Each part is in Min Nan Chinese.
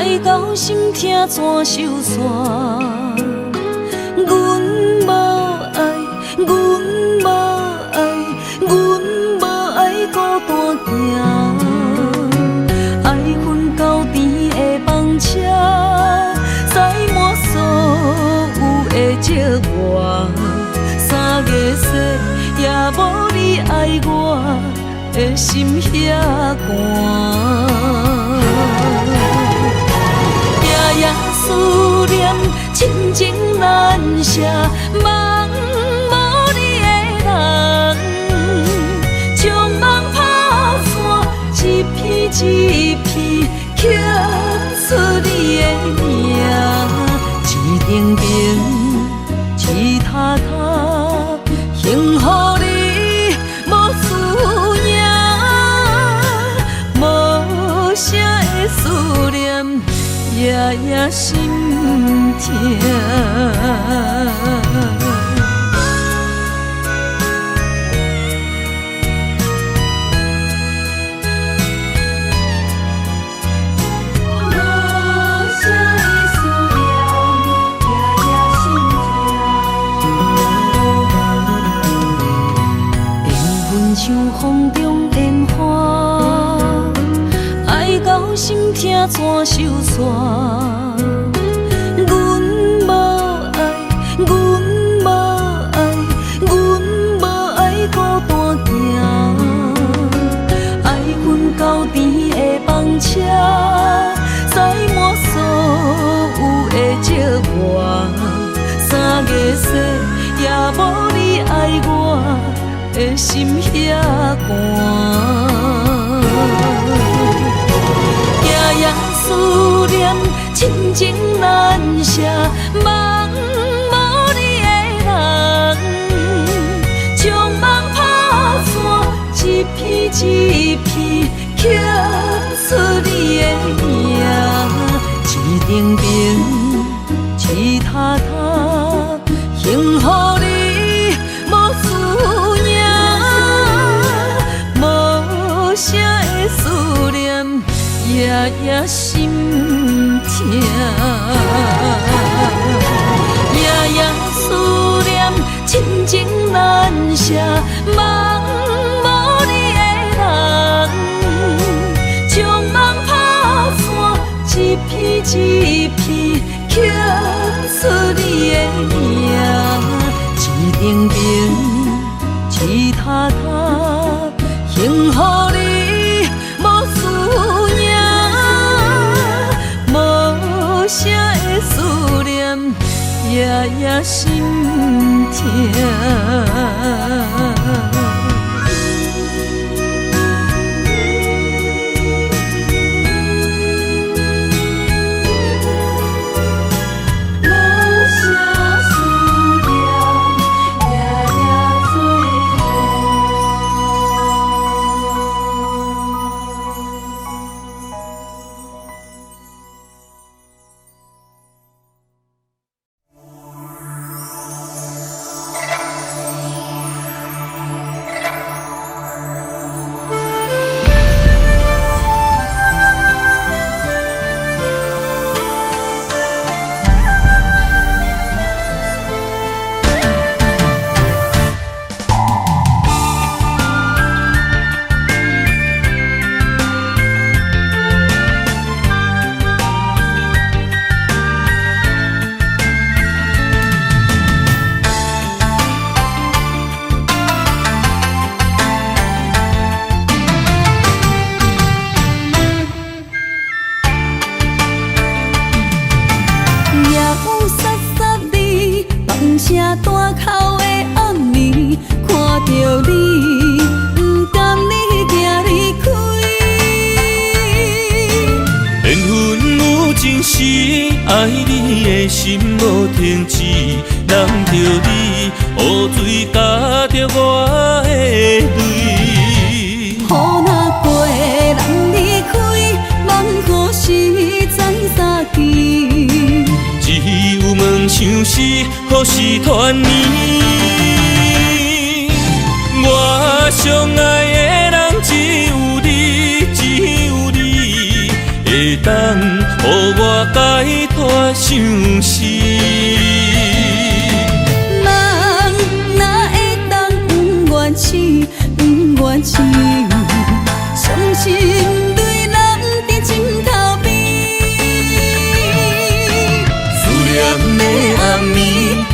愛到心疼怎收煞？阮無愛，阮無愛，阮無愛孤單行。愛恨交纏的放車，載滿所有的寂寞。三月雪也無你愛我的心遐寒。夜夜思念，親情難捨，夢無你的人，將夢拍散，一片一片刻出你的名，一頂燈，一塔塔，幸予你無輸贏，無聲的思念，夜夜心疼。無聲的思念，夜夜心疼。緣分像風中煙花，愛到心疼怎收煞？阮無愛，阮無愛，阮無愛孤單行。愛恨交纏的放車，載滿所有的寂寞。三月雪也無你愛我的心遐寒。夜夜思念，親情難捨，夢無你的人，將夢拍散，一片一片刻出你的名，一頂燈，一塔塔，幸予你無輸贏，無聲的思念，夜夜心疼。夜夜思念，親情難捨，夢無你的人，將夢拍散，一片一片刻出你的名，一頂燈，一塔塔，幸予你無輸贏，無聲的思念，夜夜心疼。無聲思念，夜夜做伴。夜雨潲潲你，放声大哭的暗暝，看著你，不甘你行離開。緣分有情時，愛你的心無停止，攬著你，雨水咬著我的淚。雨若過，人離開，夢何時再相見？只有問相思，何時團圓？我上愛的人只有你，只有你，會會當予我解脫相思。夢哪會當不願醒，不願醒，傷心淚淋佇枕頭邊。思念的暗暝，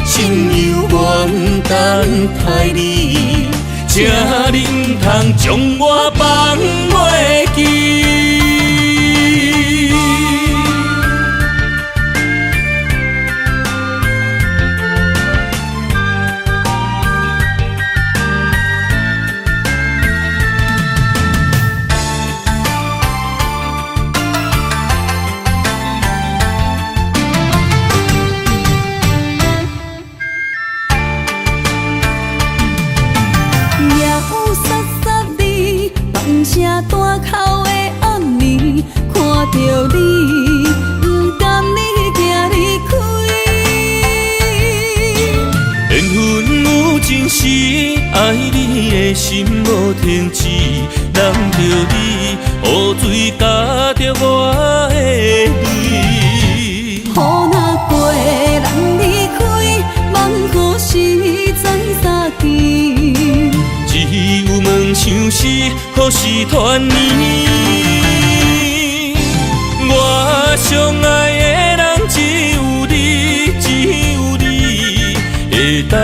心猶原等待你，請你毋通將我放袂記。夜雨潲潲你，放声大哭的暗暝，看著你，毋甘你行離開。緣分有情時，愛你的心無停止，攬著你，雨水咬著我的淚。雨若過，人離開，夢何時再相見？只有問相思何時團圓？我上愛的人只有你，只有你，會當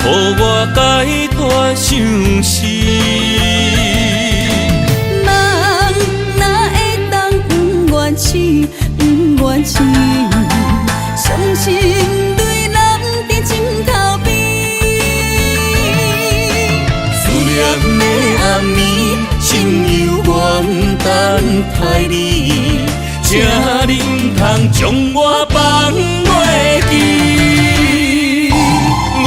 予我解脫相思。夢哪會當不願醒，不願醒，傷心淚淋佇枕頭邊。思念的暗暝，心猶原等待你，請你毋通將我放袂記。我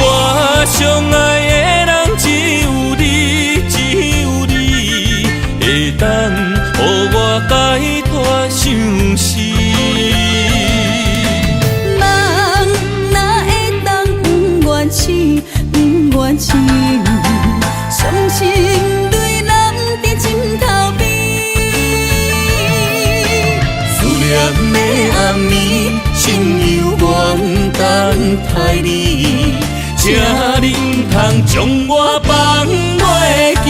上愛的人只有你，只有你，會當予我解脫相思。夢哪會當不願醒，不願醒，傷心淚淋佇枕頭邊。思念的暗暝，心猶原等待你，請你毋通將我放袂記。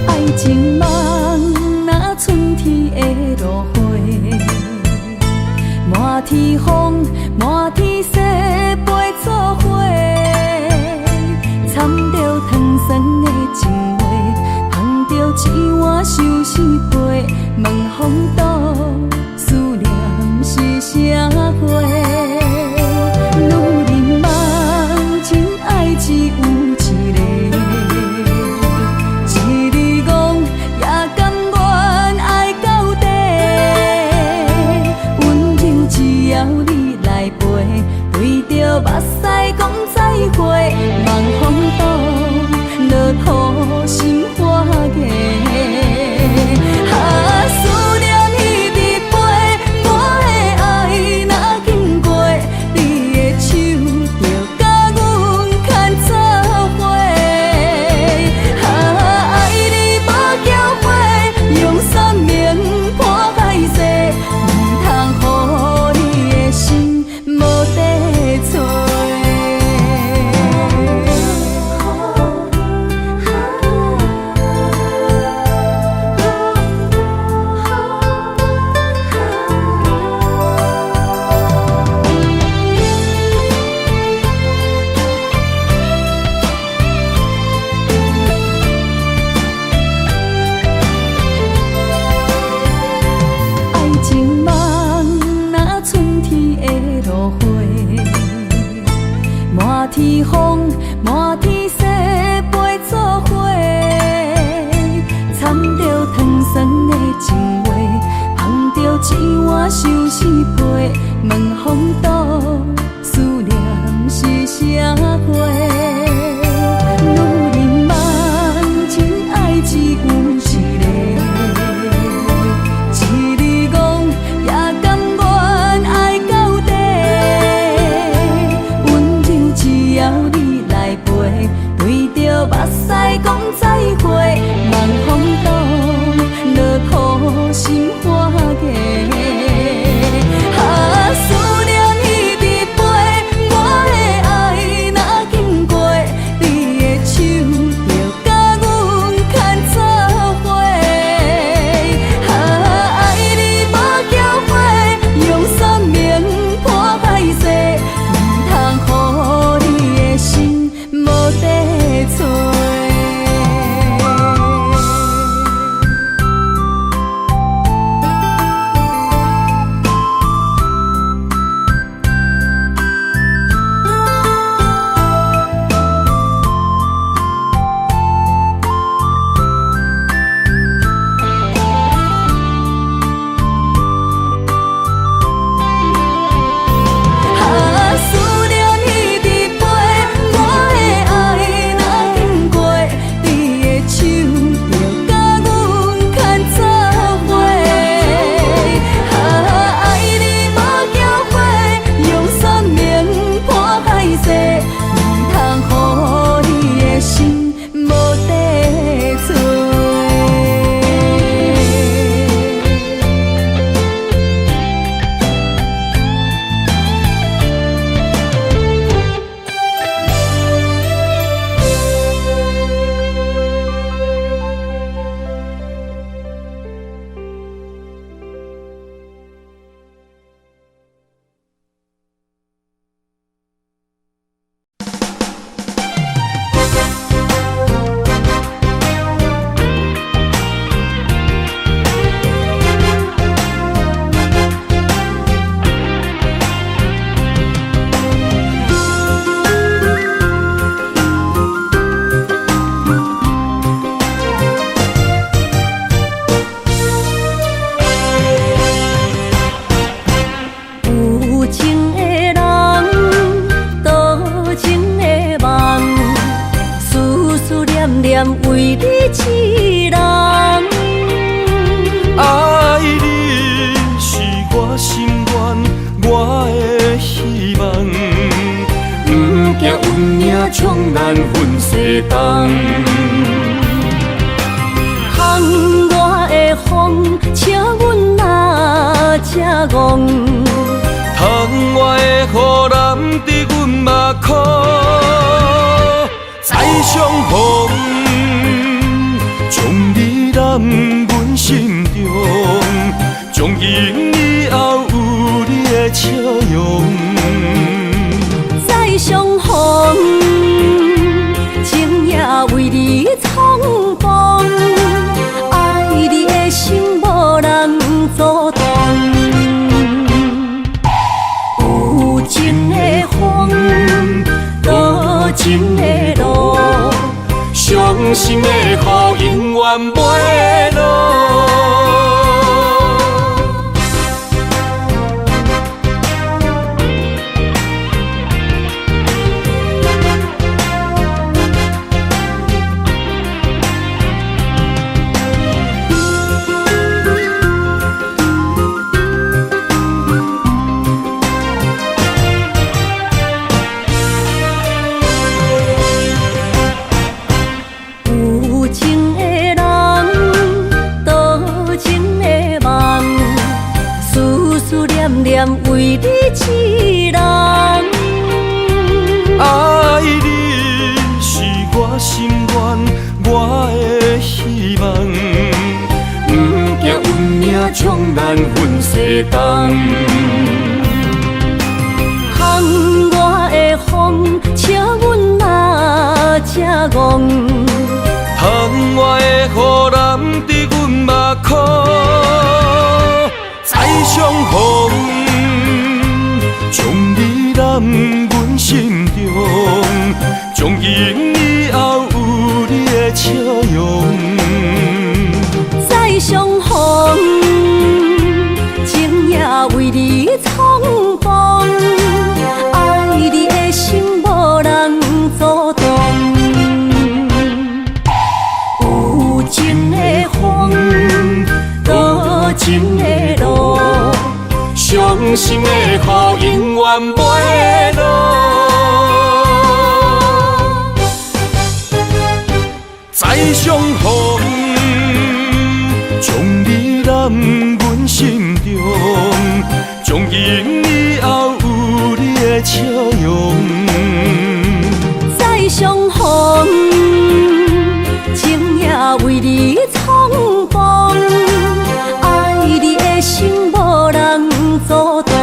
愛情夢若春天的落花，滿天風，滿天雪飛做伙，掺著糖酸的情話，捧著一碗相思杯，問風度思念是啥貨？女人夢真愛只有一个，一日戇也甘願愛到底，溫柔只要你來陪，對著目屎講再會，望風度落土心花芽。啊，思念彼碗相思杯，问风度，思念是啥货？女人梦，真爱只有一个，一日戆也甘愿爱到底。温柔只要你来陪，对著目屎讲再会，望风度，落土心花芽。啊，思念一直飞，我的爱若经过你的手，就共阮牵做伙。啊，爱你无后悔，用生命破海誓，毋通予你的心无地揣。啊，思念一直飞，我的爱若经过你的手，就共阮牵做伙。啊，爱你无后悔，用生命破海誓，毋通予你的心无地揣。有情的人，多情的梦，思思念念为你痴人。爱你是我心愿，我的希望。不惊运命将咱分西东。窗外的风，请阮若这戆。窗外的雨淋伫阮目眶，再相逢，将你揽阮心中，从今以后有你的笑容。再相逢，情也为你重逢，爱你的心无人阻挡。有情的风，多情的路，伤心的雨永远袂落。有情的人，多情的梦，思思念念为你痴人。爱你是我心愿，我的希望。不惊运命将咱分西东。窗外的风，请阮若这戆。窗外的雨淋伫阮目眶，再相逢，将你揽阮心中，从今以后有你的笑容。再相逢，情也情的路，伤心的雨永远袂落。再相逢，将你揽阮心中，从今以后有你的笑容。再相逢，情也为你重逢，爱你的心无人阻挡。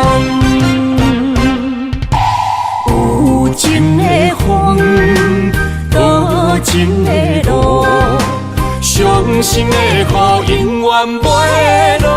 有情的风，多情的路，伤心的雨永远袂落。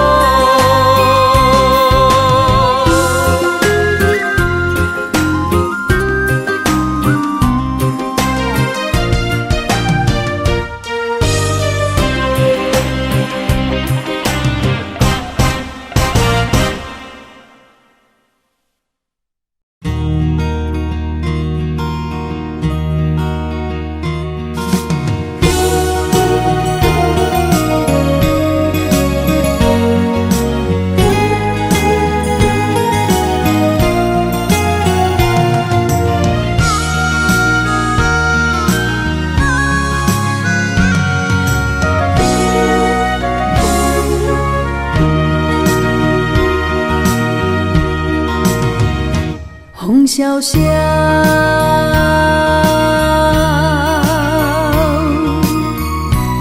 风萧萧，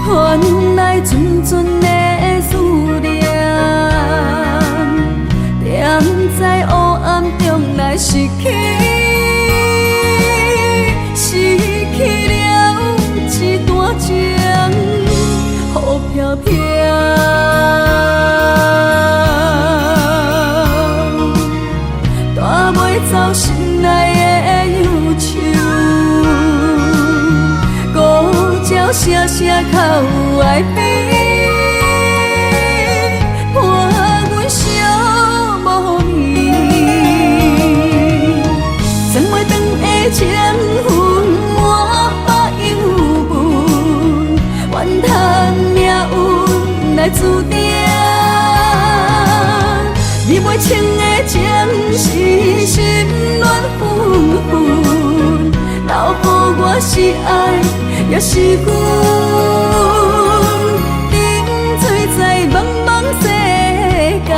传来阵阵的思念，踮在黑暗中来失去，失去了一段情，雨飘飘。带袂走心内的忧愁，孤鸟声声哭爱悲，伴阮寂无眠。转袂转的情分满腹忧闷，怨叹命运来注定。你袂清的情是心乱纷纷，留予我是爱也是恨，沉醉在茫茫世界，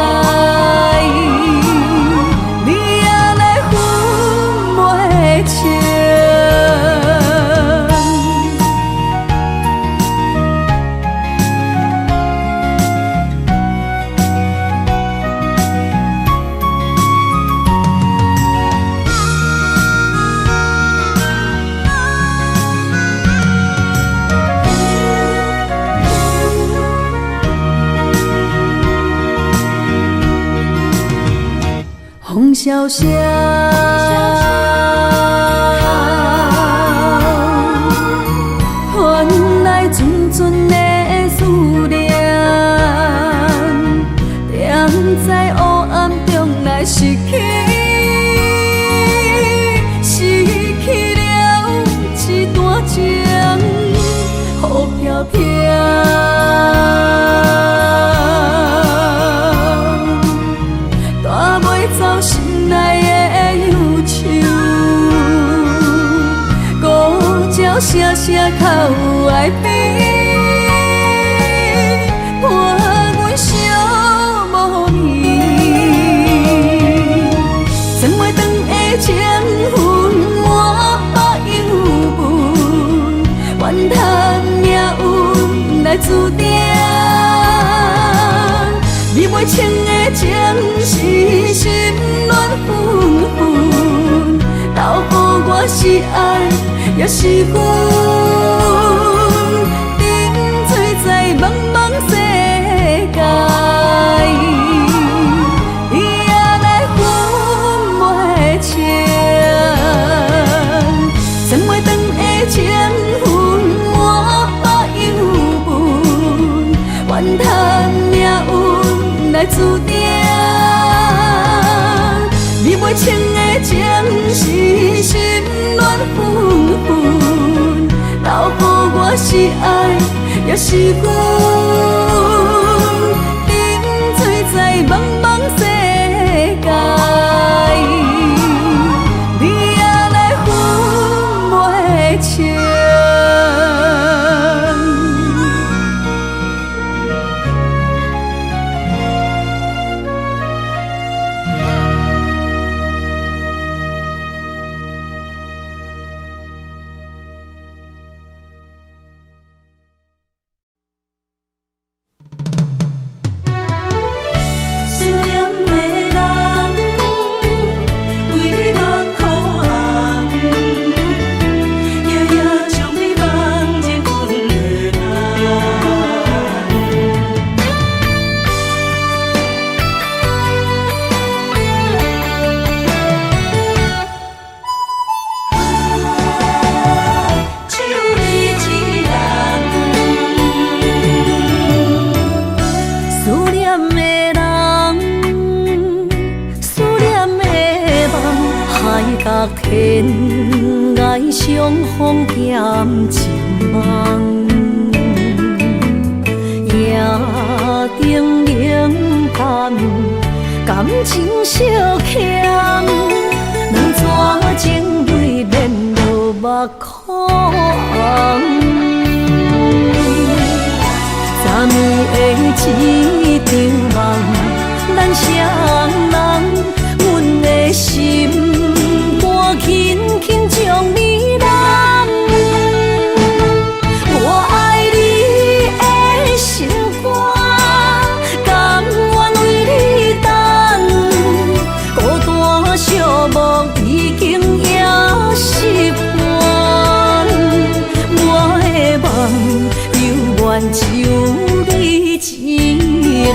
你也来分袂清。风萧萧，传来阵阵的思念，踮在黑暗中来失去，失去了一段情，雨飘飘。带袂走心内的忧愁，孤鸟声声哭爱悲，伴阮寂无眠。转袂转的情分满腹忧闷，怨叹命运来注定。你袂清的情是心乱纷纷，留予我是爱也是恨，沉醉在茫茫世界，你也来分袂清。转袂转的情分满腹忧闷，怨叹命运来注定。你袂清的情是心乱纷纷，留予我是爱也是恨，沉醉相逢兼情夢。夜燈冷淡，感情相欠，兩逝情淚免落目眶紅。昨暝的一場夢，咱雙人，阮的心肝輕輕將你攬。我愛你的心肝，甘願為你等，孤單寂寞已經也習慣。我的夢猶原只有你一人。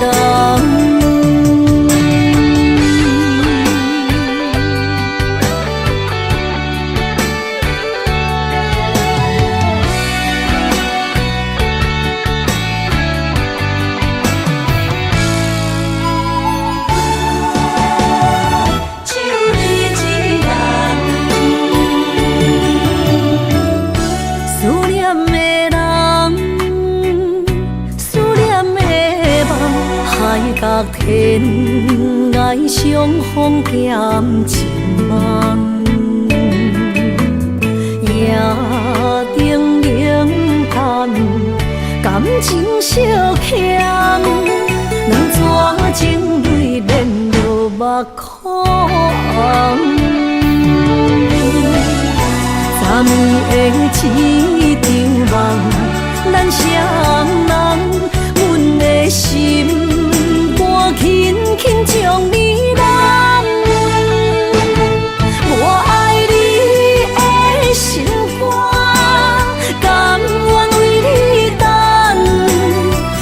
只有你一人。思念的人，思念的夢，海角天涯相逢兼情夢。夜燈冷淡，感情相欠，兩逝情淚免落目眶紅。昨暝的一場夢，咱雙人，阮的心肝輕輕將你攬。我愛你的心肝，甘願為你等，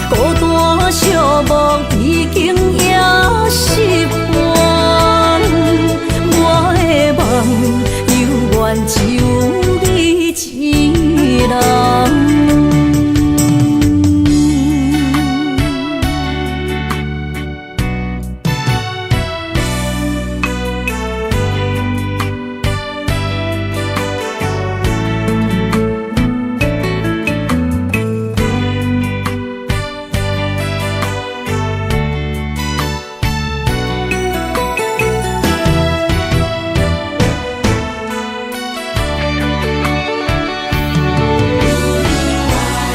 孤單寂寞已經也習慣。我的夢猶原只有你一人。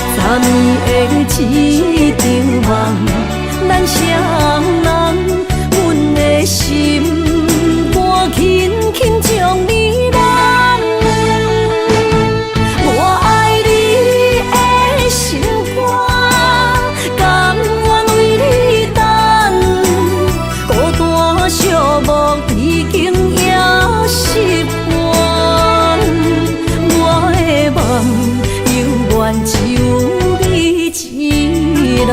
昨暝的一場夢，咱雙人，阮的心肝輕輕將你攬。我愛你的心肝，甘願為你等，孤單寂寞已經也習慣。我的夢猶原只有你一人。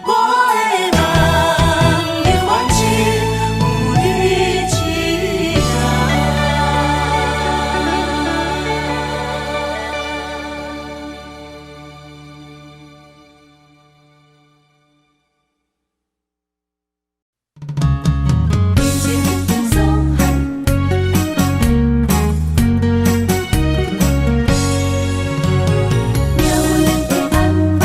我的夢猶原只有你一人。命運的安排。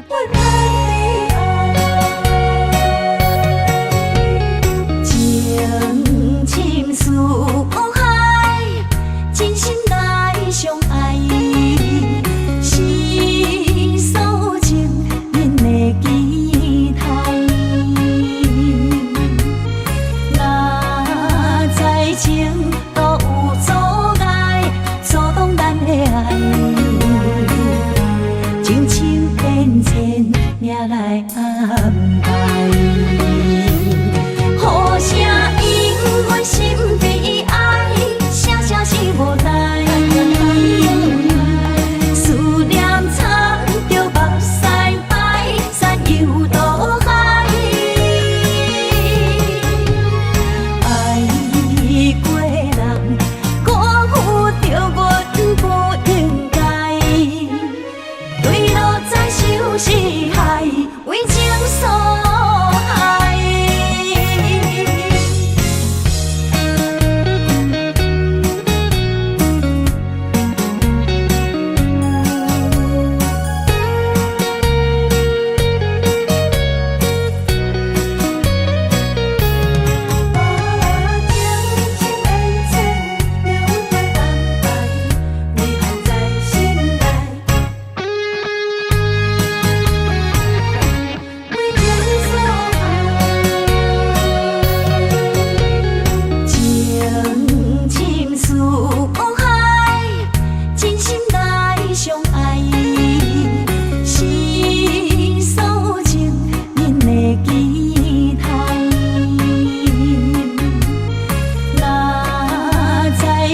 阮爱你爱，情深似海，真心來相愛，是所情恁的期待。若知情路有阻礙，阻擋咱的愛，親像緣前命來安排。雨聲因阮心悲哀，聲聲是無奈。思念藏著目屎擺，山猶渡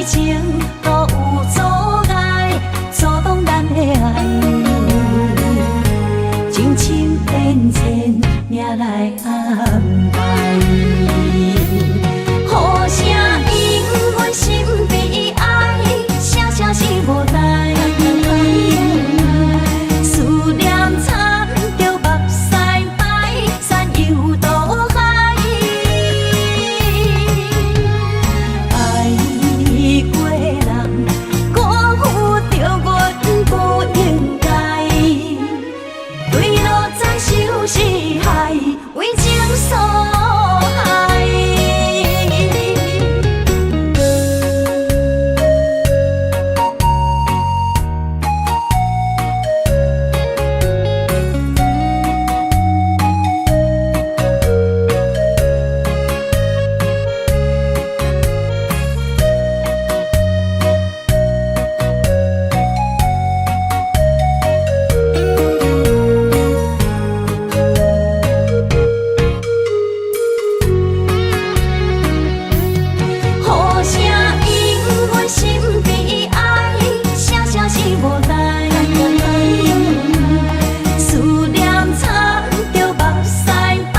情途有阻礙，阻擋咱的愛，情深變遷，命來安排。雨聲因阮心悲哀，聲聲是無奈。思念摻著目屎排，山遊渡海。愛過人，辜負著阮不應該。墜落在相思海，為情所害。雨聲因阮心悲哀，聲聲是無奈。思念摻著目屎排，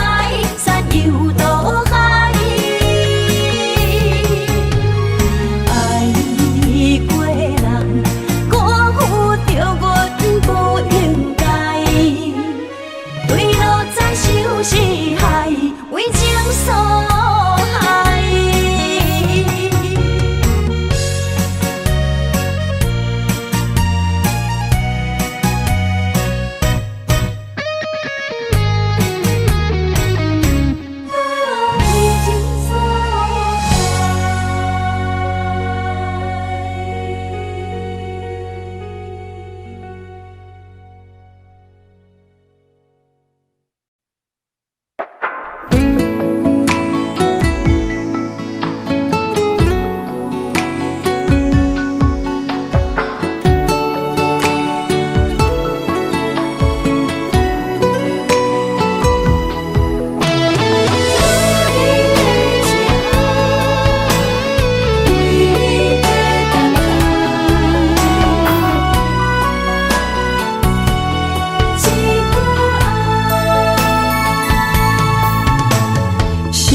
山遊渡海。愛過人，辜負著阮不應該。墜落在相思海，為情所害。為情所害。想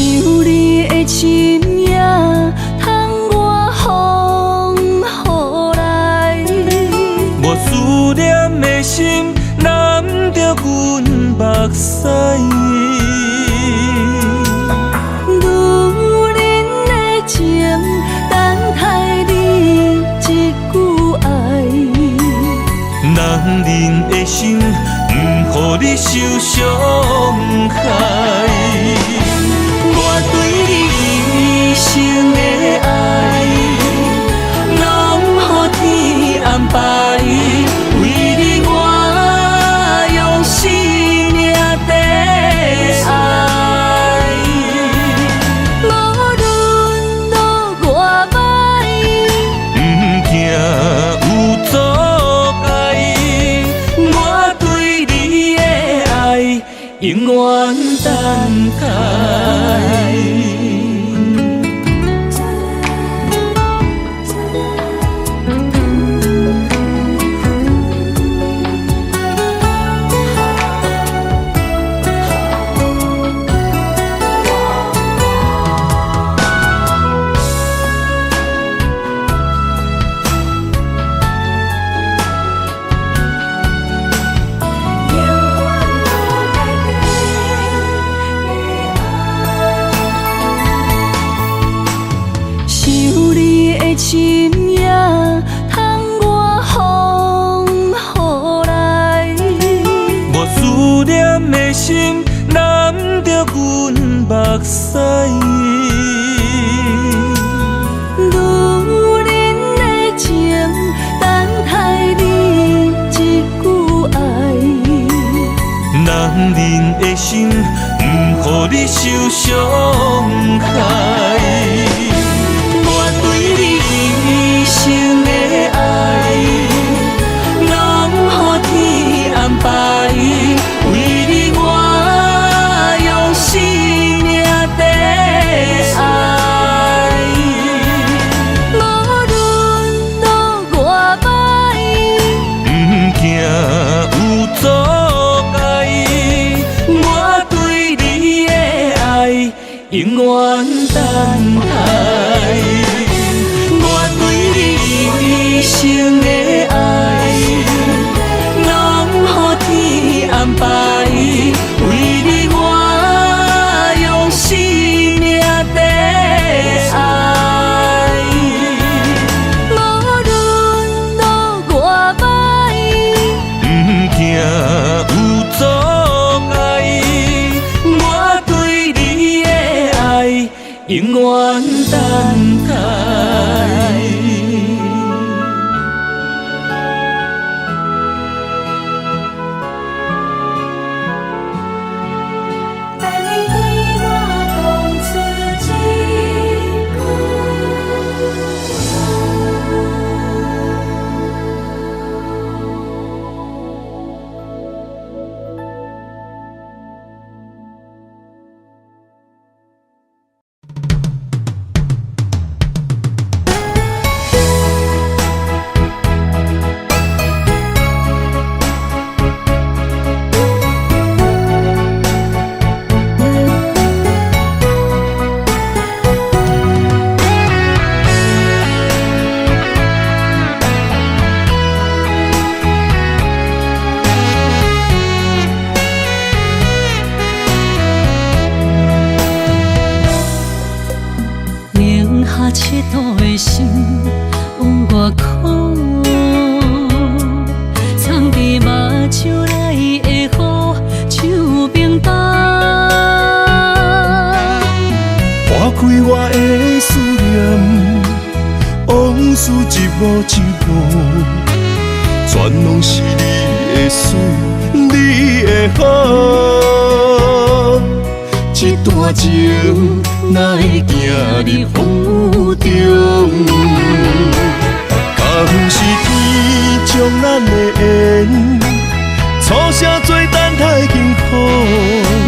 你的身影，窗外風雨來。我思念的心攬著阮目屎。女人的情，等待你一句愛。男人的心，毋予你受傷害。我對你一生的愛，攏予天安排。為你我用生命綴愛。無論落偌歹，毋驚有阻礙，我對你的愛永遠等待。永遠無改變的愛。想你的身影，窗外風雨來。我思念的心攬著阮目屎。女人的情，等待你一句愛。男人的心，毋予你受傷害。我對你一生的愛，攏予天安排。為你我用生命綴愛。無論等待。我對你一生的愛，攏予天安排，為你我用生命綴愛。無論路偌歹，毋驚有阻礙，我對你的愛永遠等待。等你對我講出一句。零下7度的心有偌苦，藏伫目睭內的雨像冰凍。破開我的思念，往事一幕一幕，全攏是你的媠，你的好。這段情哪會行入風雨中？敢是天將咱的緣，錯寫做等待幸福。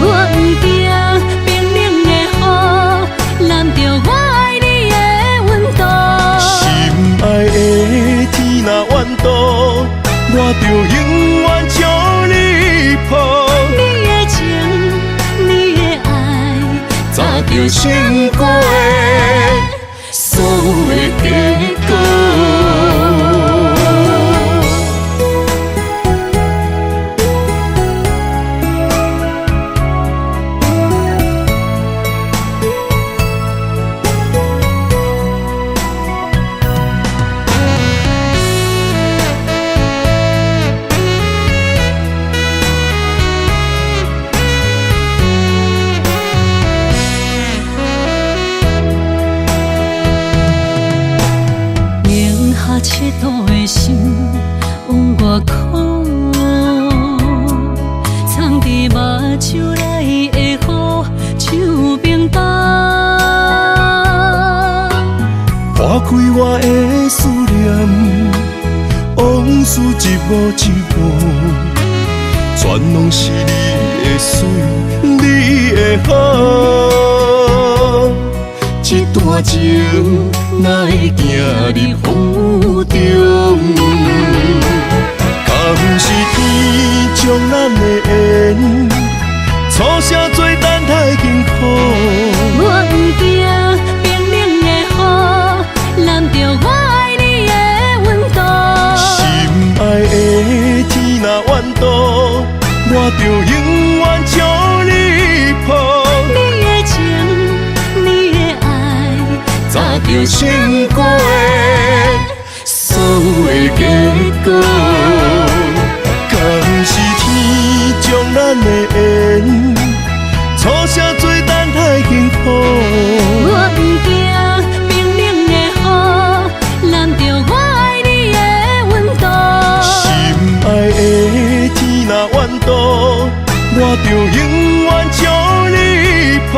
我毋驚冰冷的雨攬著我愛你的溫度。心愛的天若怨毒，我就永遠將你抱。你的情，你的愛，早就成過的所有的結果。零下7度的心有偌苦，藏伫目睭內的雨像冰凍。破開我的思念，往事一幕一幕，全攏是你的媠，你的好。這段情哪會行入風雨中？敢是天將咱的緣，錯寫做等待幸福。我毋驚冰冷的雨攬著我愛你的溫度。心愛的天若怨毒，我就永遠將你抱。你的情，你的愛，早就成過的所有的結果。敢是天將咱的緣，錯寫做等待幸福。我毋驚冰冷的雨攬著我愛你的溫度。心愛的天若怨毒，我就永遠將你抱。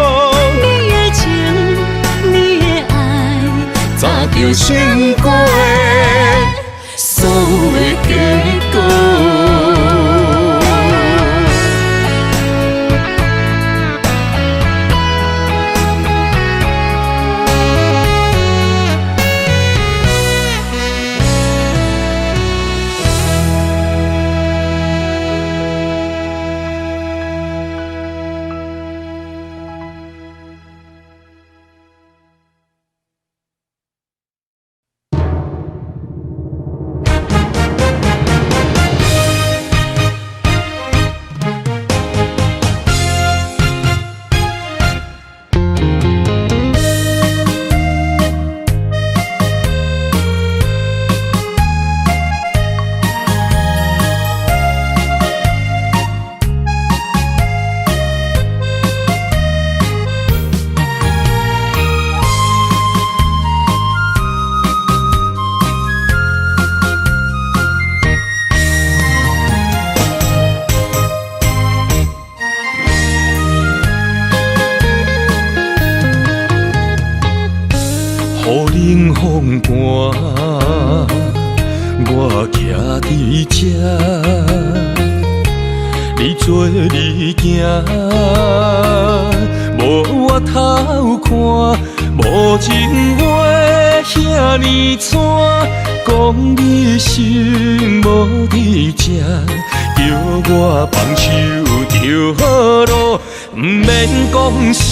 你的情，你的愛，早就成過的所有的結果。風寒，我徛佇這，你做你行，無回頭看，無情話遐呢蔡，講你心無佇這，叫我放手就好囉，毋免講啥。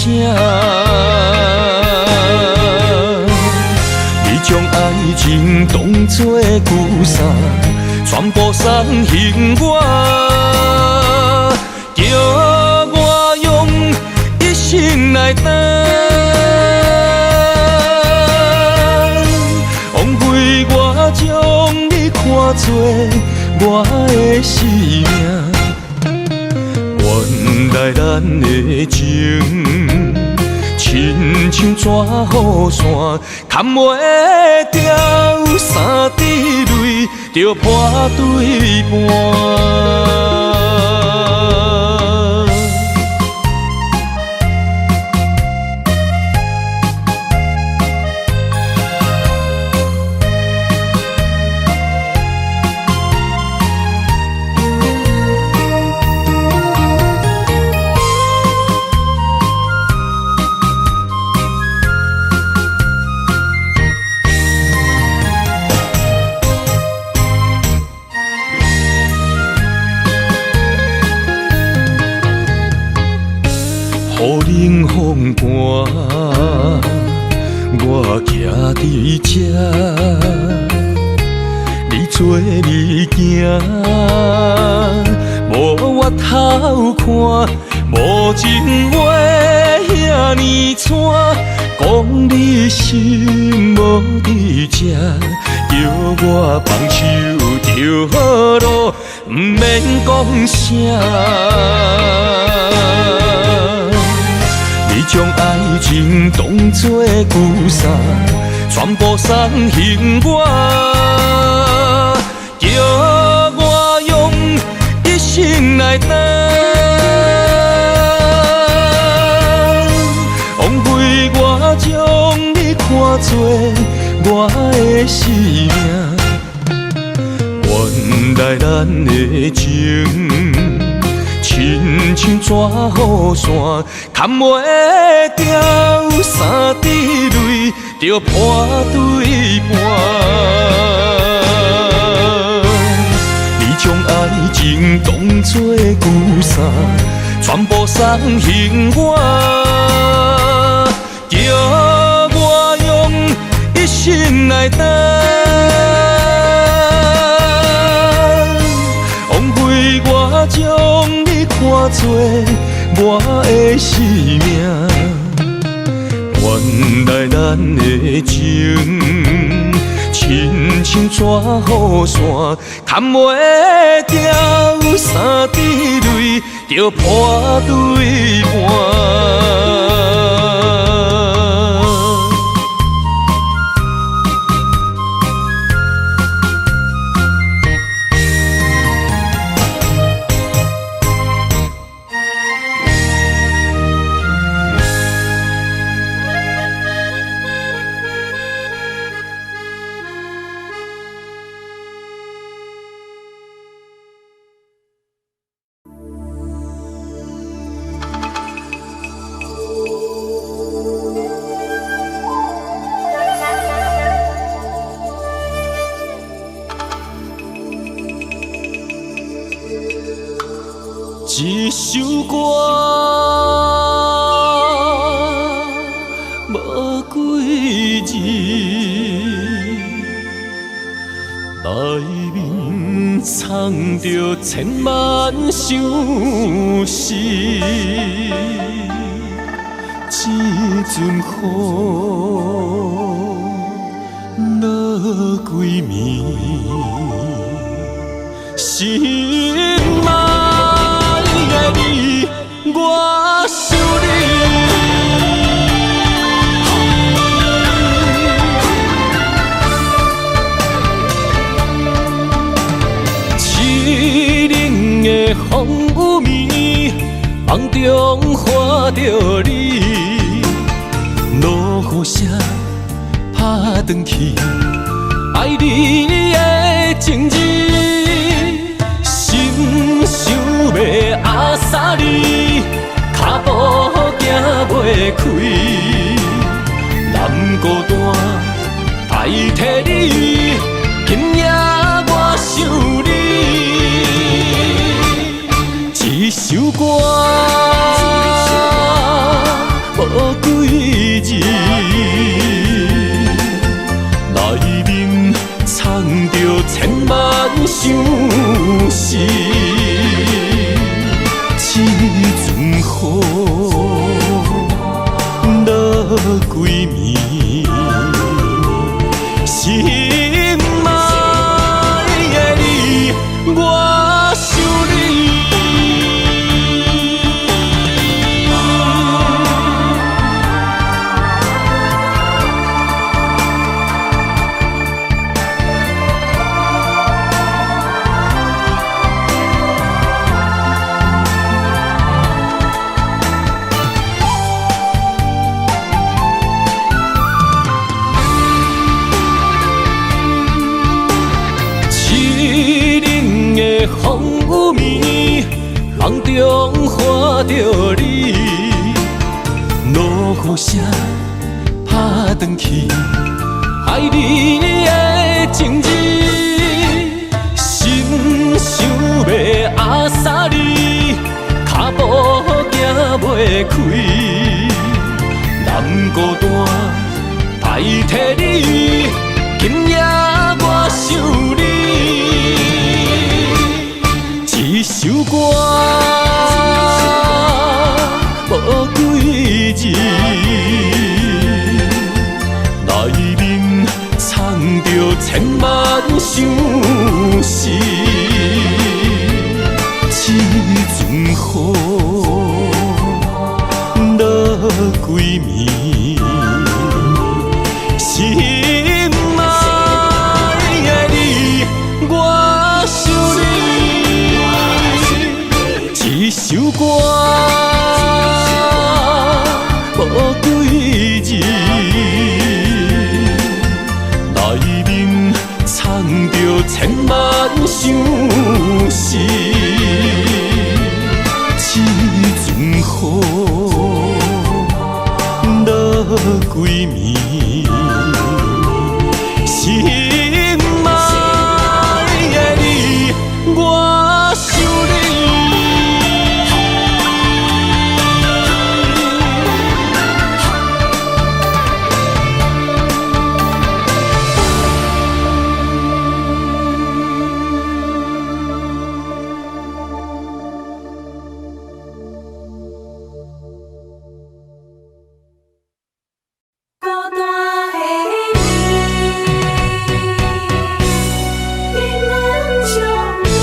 你將愛情當作舊衫，全部送還我，叫我用一生來擔。枉費我將你看做我的生命，原來咱的情親像紙雨傘，牽袂牢，三滴淚就破對半。雨冷風寒，我徛佇這，你做你行，無回頭看，無情話遐呢蔡，講你心無佇這，叫我放手就好囉，毋免講啥。你將愛情當作舊衫，全部送還我，叫我用一生來擔。枉費我將你看做我的生命，原來咱的情親像紙雨傘，牽袂牢，三滴淚就破對半。你將愛情當作舊衫，全部送還我，叫我用一生來擔。枉費我將你看做我的生命，原來咱的情親像紙雨傘，牽袂牢，三滴淚就破對半。一首歌，無幾字，內面藏著千萬相思。這陣雨落幾暝，心愛的你，我想你。凄冷的風雨暝，夢中看著你，落雨聲拍拍轉去，愛你的情字，心想欲壓死你，跤步行袂開，人孤單代替你，今夜我想你，這首歌無幾字，內面藏著千萬相思，這陣雨落規暝，心愛的你，我想你。凄冷的風雨暝，夢中看著你，落雨聲拍轉去，愛你的情字，心想欲壓死你，跤步行袂開，人孤單代替你，今夜我想你。這首歌無幾字，內面藏著千萬相思，這陣雨落規暝，心愛的你，我想你。這首歌無幾字，內面藏著千萬相思，這陣雨落規暝，心愛的你，我想你。孤單的你，永遠相依。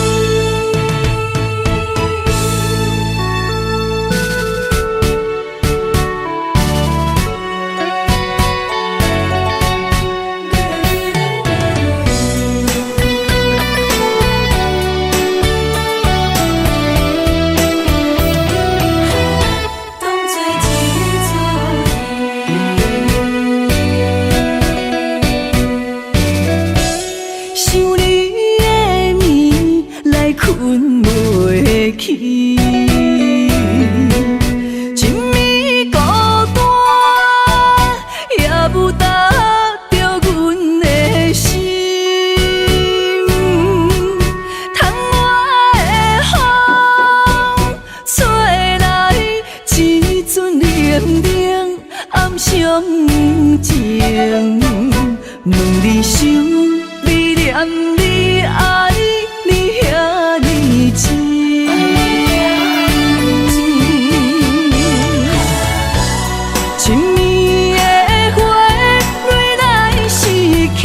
當作一出戲，想你的暝來睏袂去，一暝孤單也無搭著阮的心。窗外的風吹來一阵冷冷暗伤情，问你想你念你愛你遐爾深。一暝的花蕊來失去，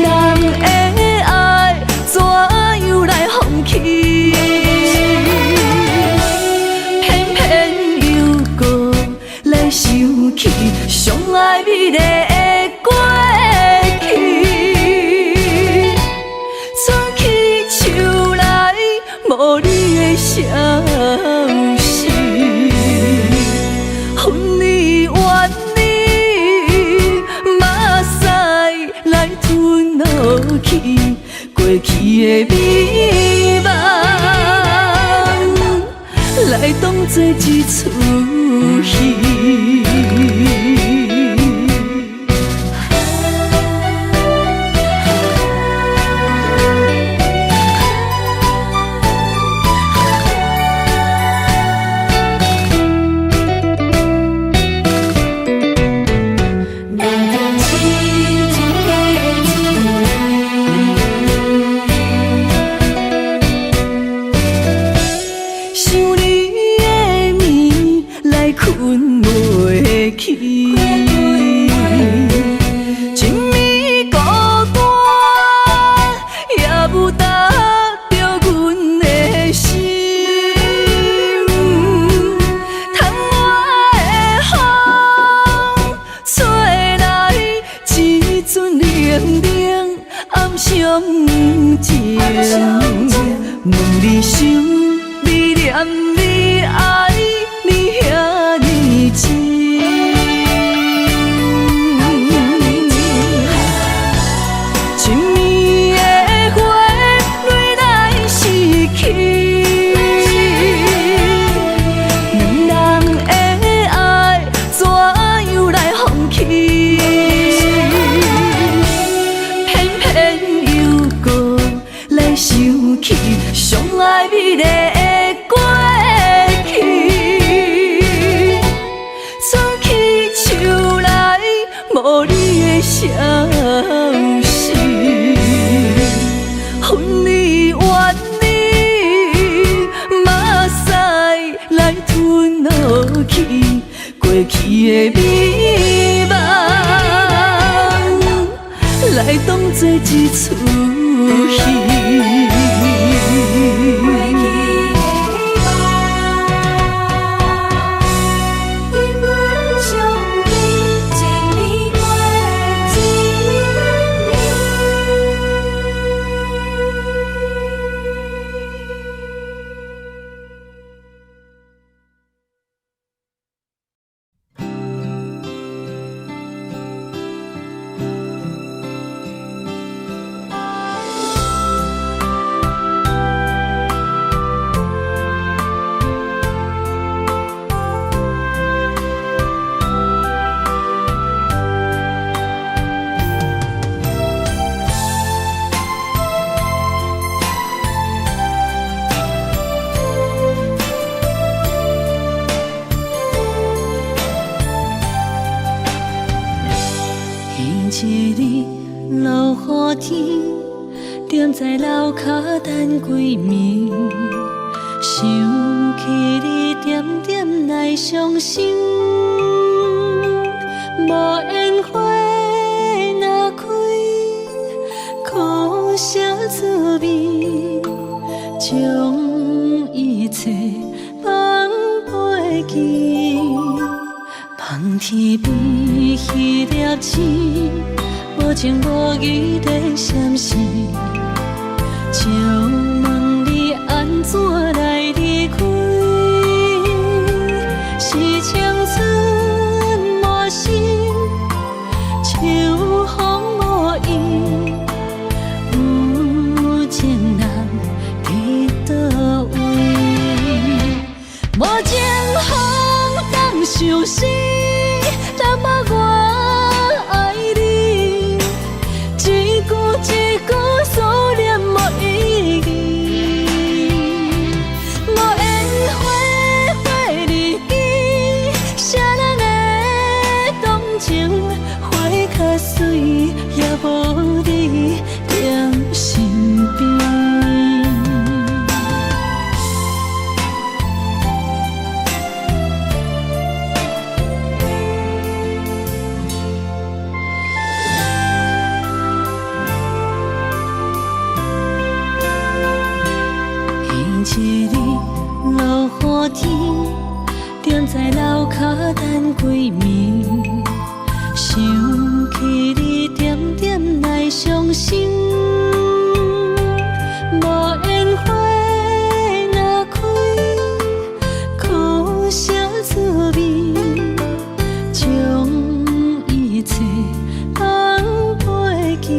兩人的愛怎樣來放棄？偏偏又閣來想起相愛美麗的過去，春去秋來無你的消息，分離怨去，過去的美夢，來當作一齣戲。想你的暝來睏袂去，一暝孤單也無搭著阮的心。窗外的風吹來一陣冷冷暗傷情，問你想你念你愛你遐呢深。一暝的花蕊來失去，兩人的愛怎樣來放棄？偏偏又閣來想起上愛美麗的過去，春去秋來無你的消息，恨你怨你，目屎來吞落去，過去的美夢，來當作一齣戲。彼一日落雨天，踮在樓跤等幾暝，想起你點點來傷心。無緣花若開，苦啥滋味？將一切放袂記。望天邊彼粒星，無情無義地閃逝。借問你按怎來離開？是青春滿身，秋風無意，有情人佇佗位？無情風當相思，淡薄我愛你，一句一句思念無意義。無緣花花日記，誰人的動情？花較水也無你踮身邊。彼一日落雨天，踮在樓跤等幾暝，想起你點點來傷心。無緣花若開，苦啥滋味？將一切放袂記。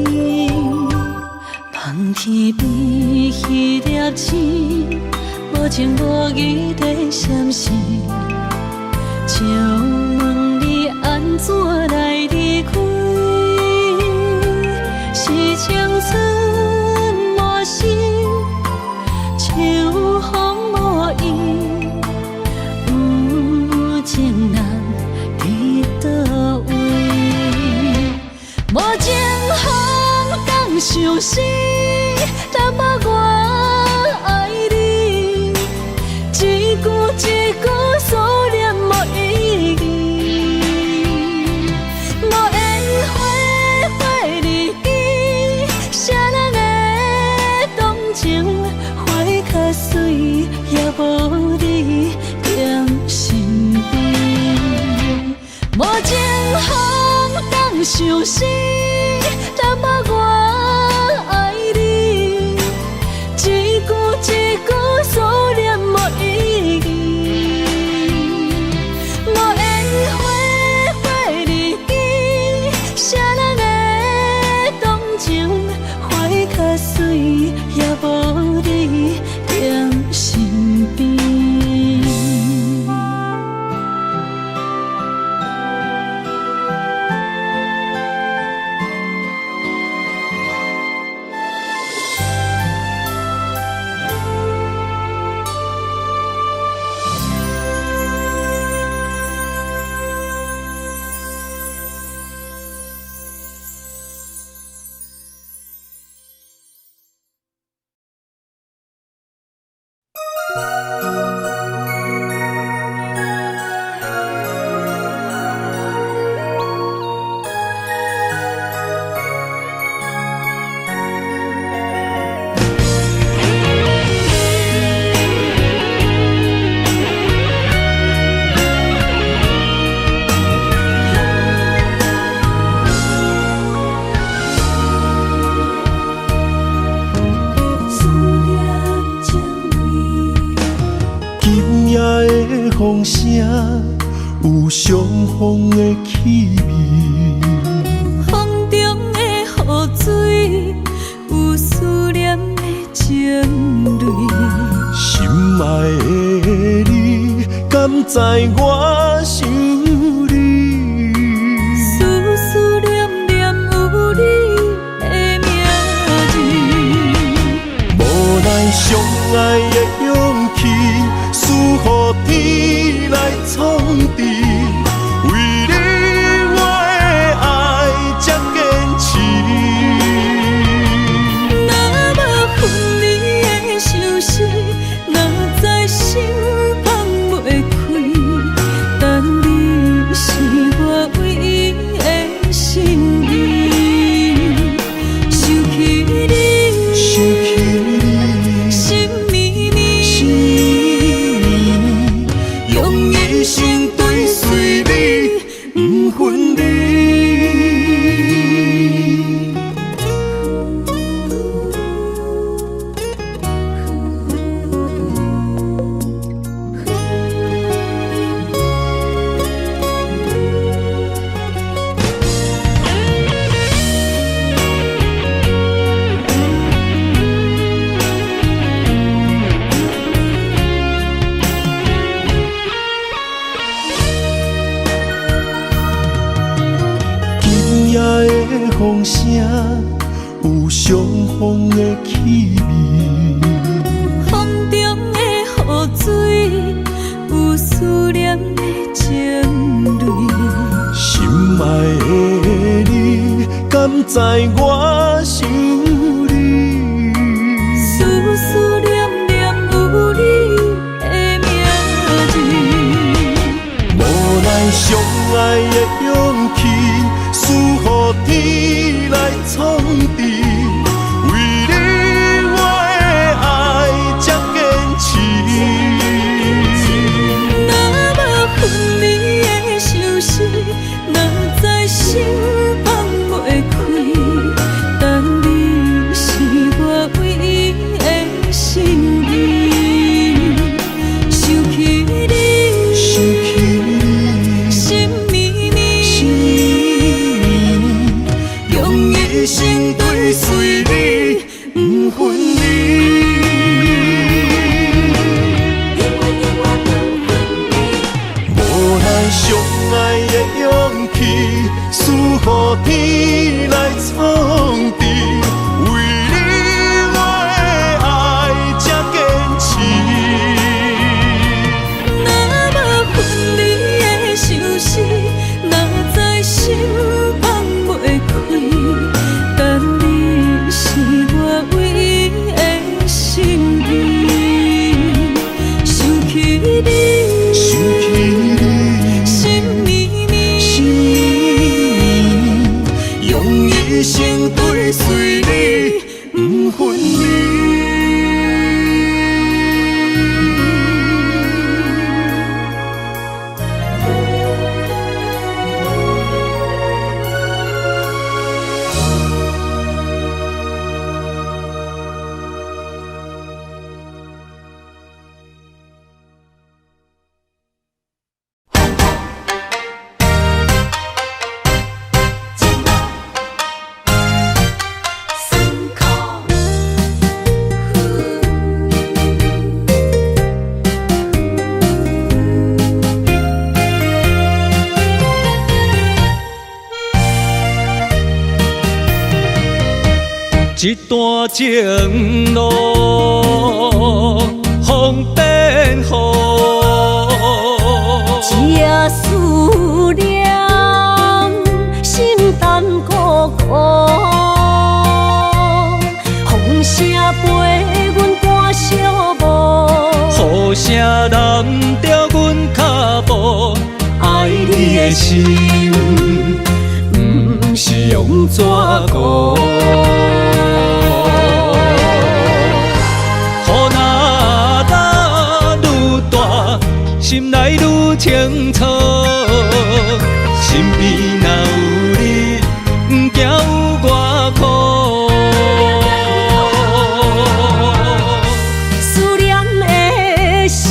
情無義的閃失，請問你按怎來離開？是青春無心，秋風無意，有情人佇佗位？無情風當相思，淡薄我愛你，一句一句思念無意義，無緣花花離枝，誰人的動情花較水，也無你踮身邊。無情風當相思，淡薄我愛你，一句一句思念無意義，無緣花花離枝，誰人的動情花較水，也無你踮身邊。思念情味。今夜的風聲有傷風的氣味，風中的雨水有思念的情淚。心愛的你，敢知我想你？思思念念有你的名字。無奈相愛的勇氣，輸予天來創治。為你我的愛這堅持。若無分離的相思，哪知心放袂開？但你是我唯一的心意。想起你，想起你，心绵绵，心绵绵，用一生追隨你，不分離。今夜的風聲有傷風的氣味，風中的雨水有思念的情淚。心愛的你，敢知我想你？思思念念有你的名字。無奈相愛的勇氣，輸予天來創治。為你我的愛這堅持。若無分離的相思，哪知心放袂開？但你天來創治，為你我的愛這堅持。若無分離的相思，哪知心放袂開？但你是我唯一的心意，想起你，想起你，心绵绵，心绵绵，用一生追隨你，毋分離。一段情路，風變雨，一夜思念，心淡孤孤。風聲陪阮趕小步，雨聲淋著阮跤步，愛你的心，毋是用紙糊。雨若落愈大，心內愈清楚。身邊若有你，毋驚有偌苦。思念的心，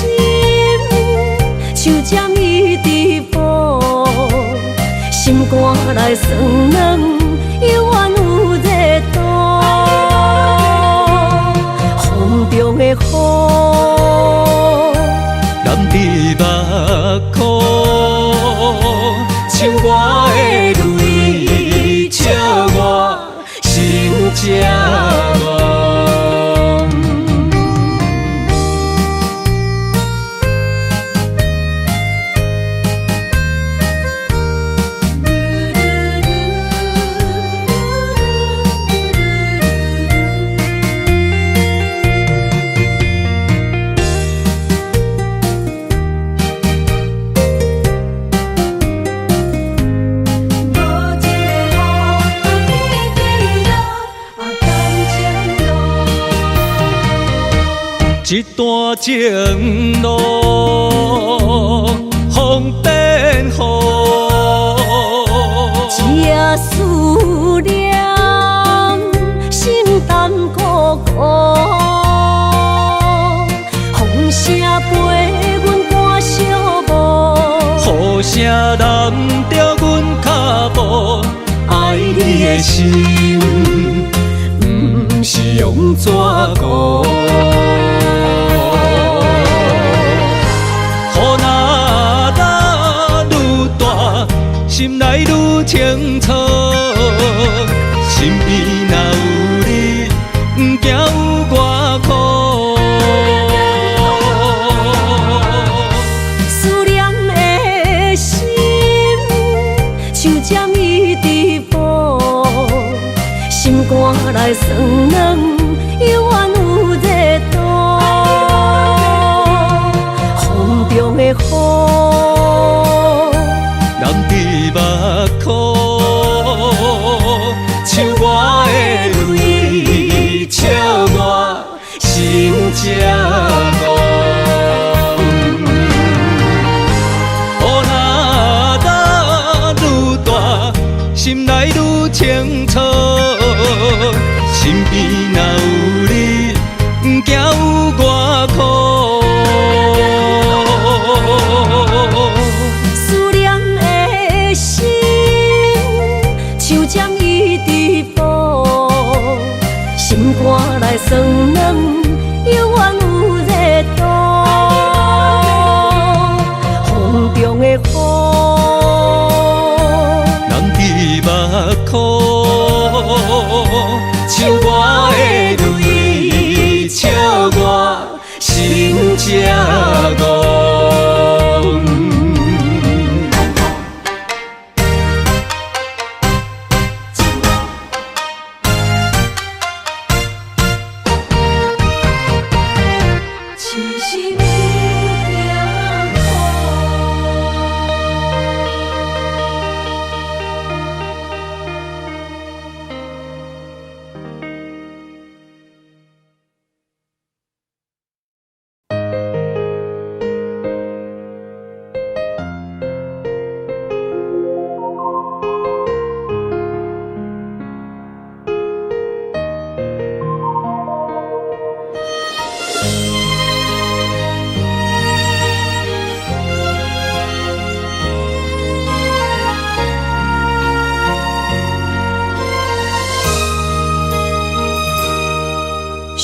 像針伊佇補，心肝內酸軟，猶原有熱度。風中的雨，淋佇目眶，像我的淚，笑我心這戇。無一个雨，天低落，感情路。一段情路，風變雨，一夜思念，心淡孤孤。風聲陪阮趕小步，雨聲淋著阮跤步，愛你的心，毋是用紙糊。雨若落愈大，心內愈清楚。身邊若有你，毋驚有偌苦。思念的心，像針伊佇補，心肝內酸軟，猶原有熱度。風中的雨，淋佇目眶，像我的淚，笑我心這戇。雨若落愈大，心內愈清楚。身邊若有你，毋驚有偌苦。思念的心，像針伊佇補，心肝內酸軟，猶原有熱度。風中的雨，淋佇目苦，像我的泪，笑我心这戆。一生命苦。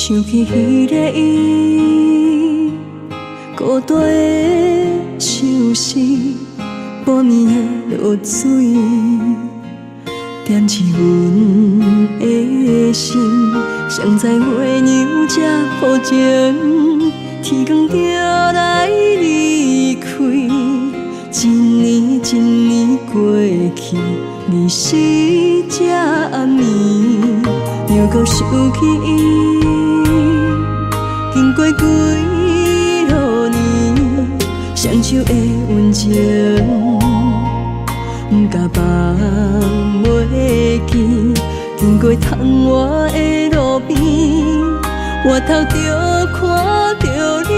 想起彼个伊，孤单的相思，半暝的露水，点醒阮的心。谁知月娘这薄情，天光就来离开，一年一年过去，日时这暗暝，又阁想起伊。经过几落年，双手的温情，不敢放袂记。经过窗外的路边，回头就看著你，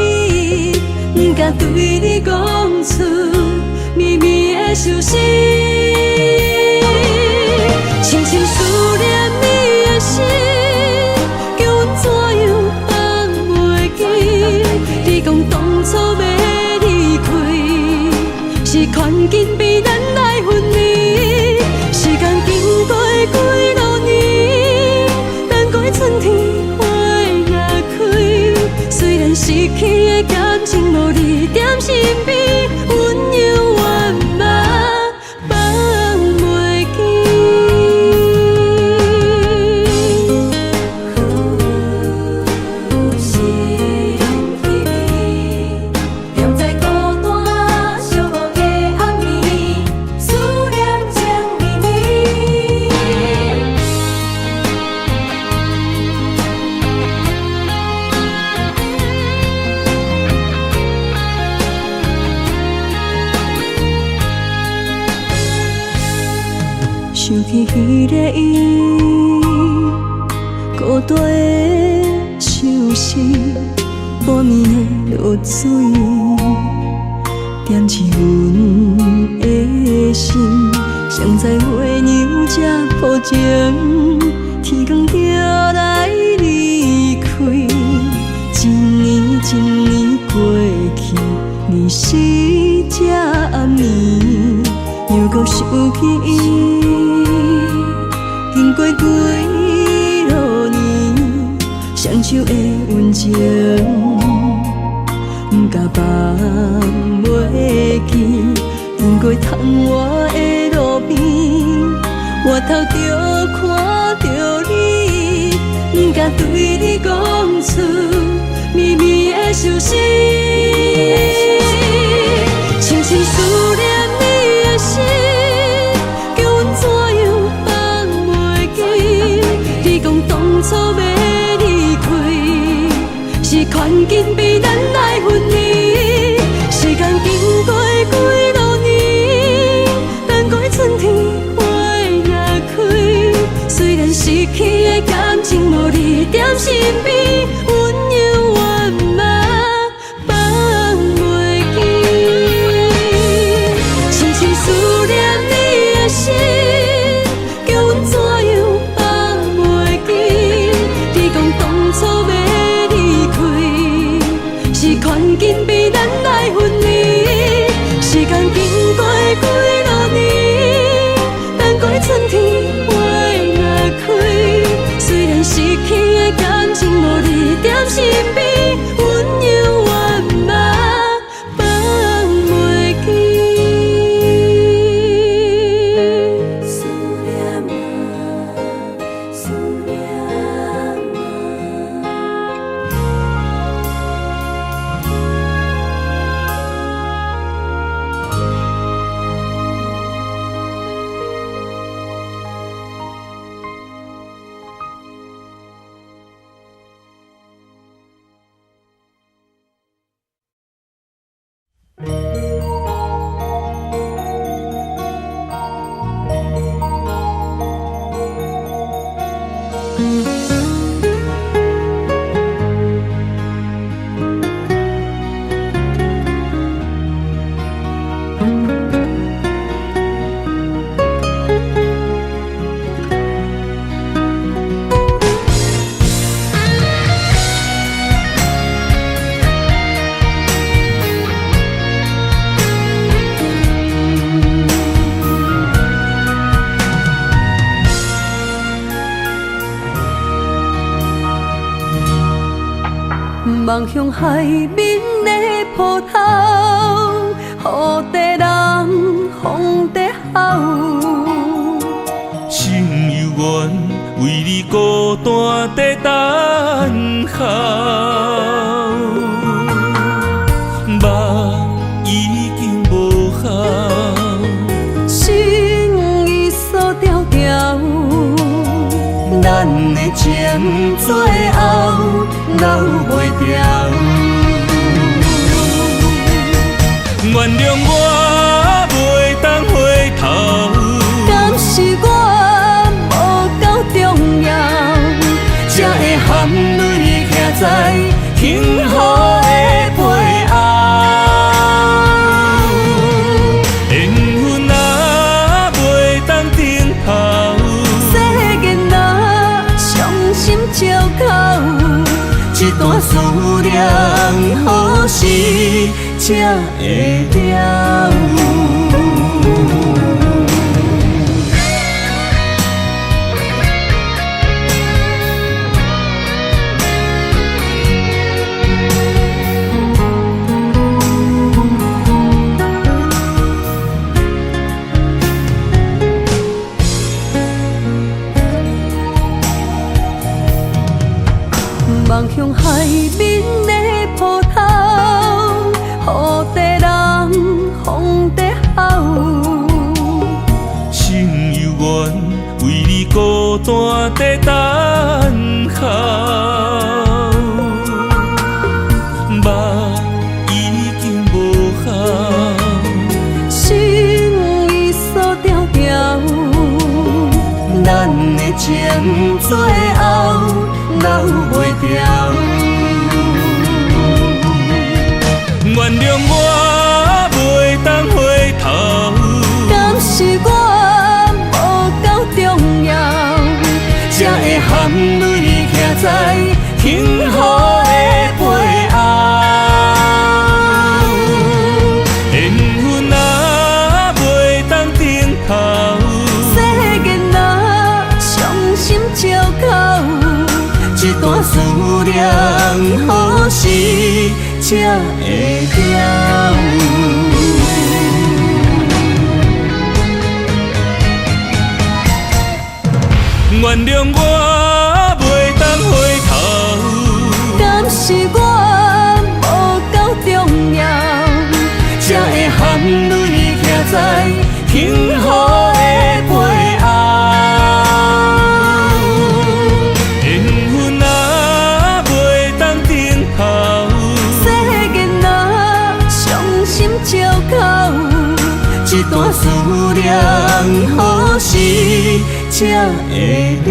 不敢对你讲出绵绵的相思。深深思念你的心，叫阮怎样放袂记？你讲当初欲离开，是牵紧逼咱来分离。时间经过几落年，等过春天花若开，虽然失去的感情无你踮身边，阮犹原嘛放袂记。心稀微，踮在孤单寂寞的暗暝，思念情绵绵。想起彼个伊，孤单的相思，半暝的露水，点醒阮的心。谁知月娘这薄情，天光就来离开，一年一年过去，日时这暗暝，又阁想起伊。经过几落年，双手的温情，不敢放袂记。经过窗外的路边，回头就看著你，不敢对你讲出绵绵的相思。深深思念你的心，叫阮怎样放袂记？你讲当初欲离开，是牵紧逼咱来分离。时间经过几落年，等过春天花若开，虽然失去的感情无你踮身边，阮犹原嘛放袂记。深深思念你的心，叫阮怎样放袂记？你讲当初欲离开，是牵紧逼咱来分离。时间经过几落年，等过春天花若开，虽然失去的感情无你踮身边，阮犹原嘛放袂记。思念啊。望向海面的波涛，雨在人，风在吼。心犹原为你孤单在等候，梦已经无效，心已锁牢牢。咱的情最后留袂牢。原谅我袂当回头，敢是我无够重要，才会含泪徛在幸福的背后。缘分啊，袂当顶头，世间啊，伤心借口，这段思念何时才会了？望向海面的波涛，雨在人，风在吼。心犹原为你孤单在等候，梦已经无效，心已锁牢牢，咱的情最后留袂牢。原谅我袂当回头，敢是我无够重要，才会含泪徛在幸福的背后。缘分啊，袂当顶头，世间啊，伤心借口，这段思念何时才会了？原谅我袂当回头，敢是我无够重要，才会含泪徛在幸福的背后。缘分啊，袂当顶头，世间啊，伤心借口，这段思念何时才会了？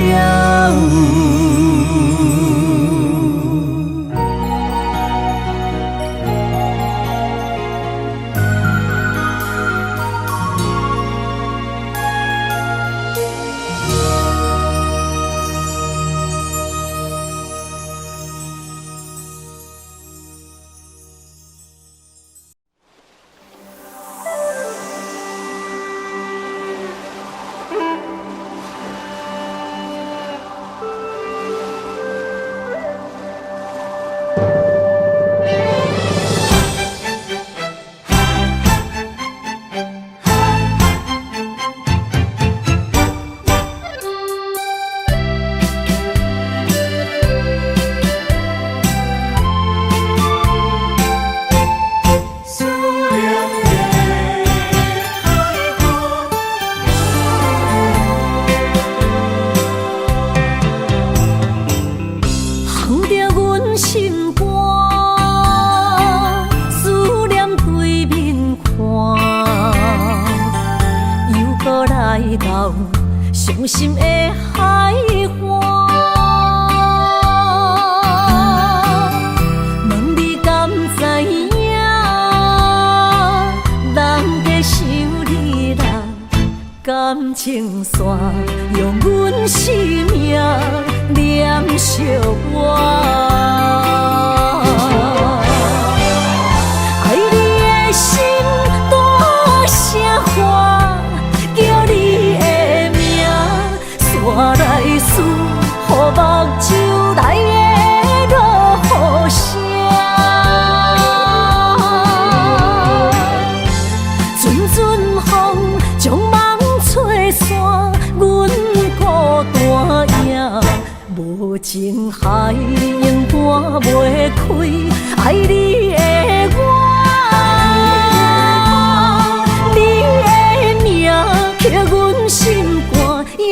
烘著阮心肝，思念对面看，又阁来到伤心的海岸。问你敢知影，人家想你啦，感情线用阮生命连相活。爱你的心大声喊，叫你的名，煞来输予目睭内的落雨声。情海永搬袂開，愛你的我，你的名刻阮心肝，也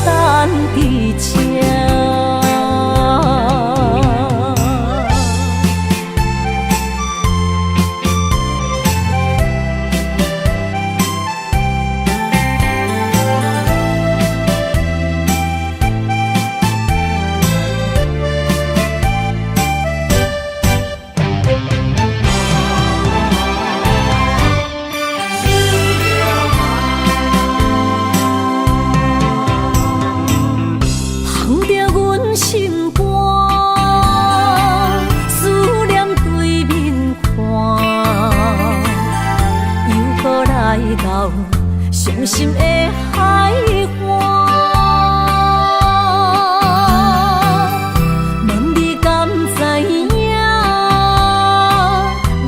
等佇這。烘著阮心肝，思念對面看，又閣來到傷心的海岸。問你敢知影，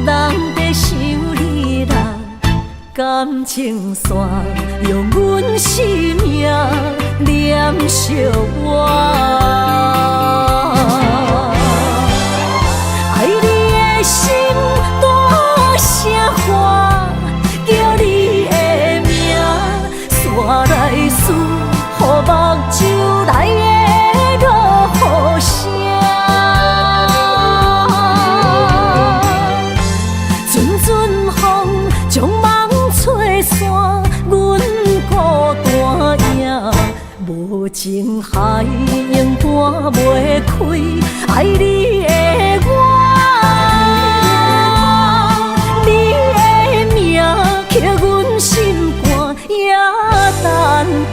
人在想你啦，感情線用阮生命連相活。愛你的心大聲喊，叫你的名，煞來思予目睭內的落雨聲。陣陣風將夢吹散，阮孤單影。無情海永搬袂開，愛你的我，你的名刻阮心肝，也等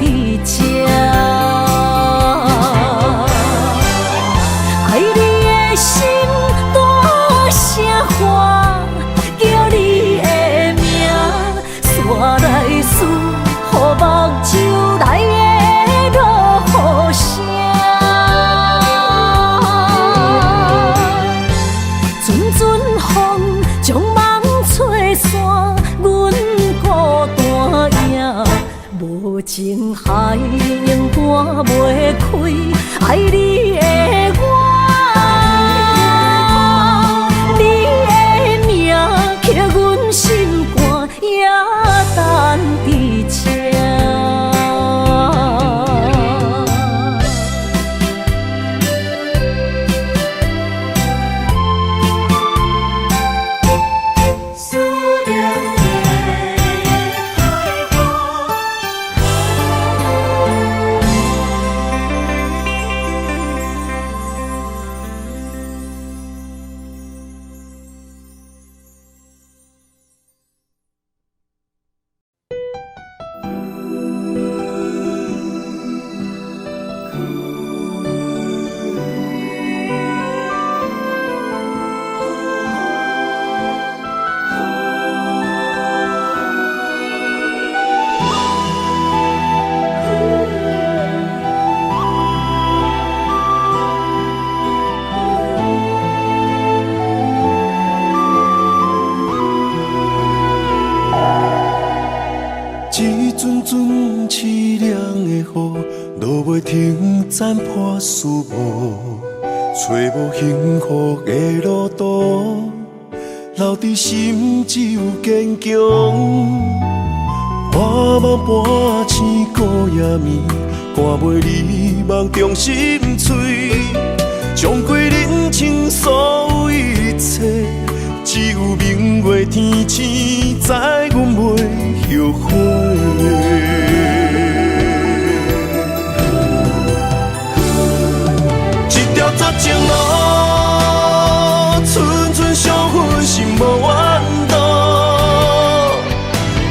佇這。愛你的心大聲喊，叫你的名，煞來思予目睭內的落雨聲。陣陣風將夢吹散，阮孤單影。無情海永搬袂開，愛你的我，你的名刻阮心肝，也等佇這。思念的海岸。一阵阵凄凉的雨，落袂停，斩破思无，找无幸福的路途，留伫心只有坚强。半梦半醒孤夜暝，看袂你梦中心碎，将过人生所有一切，只有明月天星知阮袂後悔。一條絕情路，寸寸傷痕心無怨毒，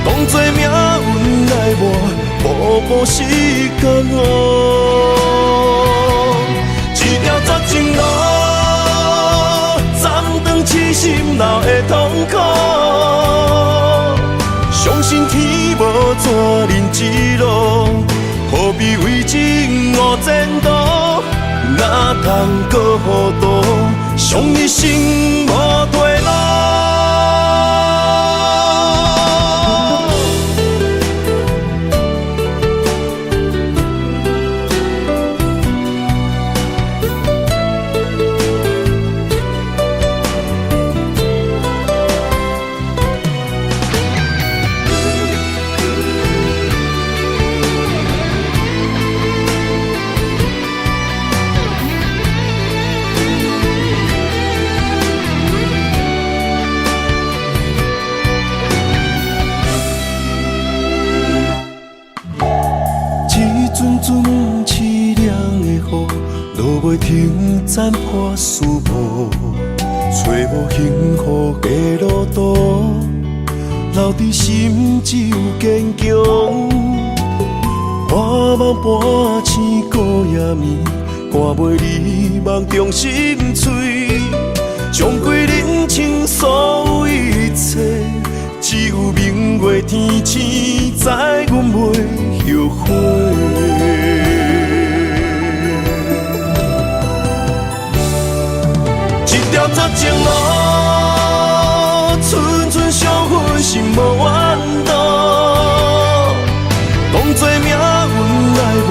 當作命運來磨，步步是江湖。一條絕情路，斬斷痴心留的痛苦。相信天無絕人之路，何必為情誤前途？哪通閣糊塗，傷一生無退路。无袂停斩破思无，揣无幸福的路途，留伫心只有坚强。半梦半醒过夜暝，看袂你梦中心碎，将归认清所有一切，只有明月天星，知阮袂后悔。一条绝情路，寸寸伤痕心无怨毒。当作命运来我，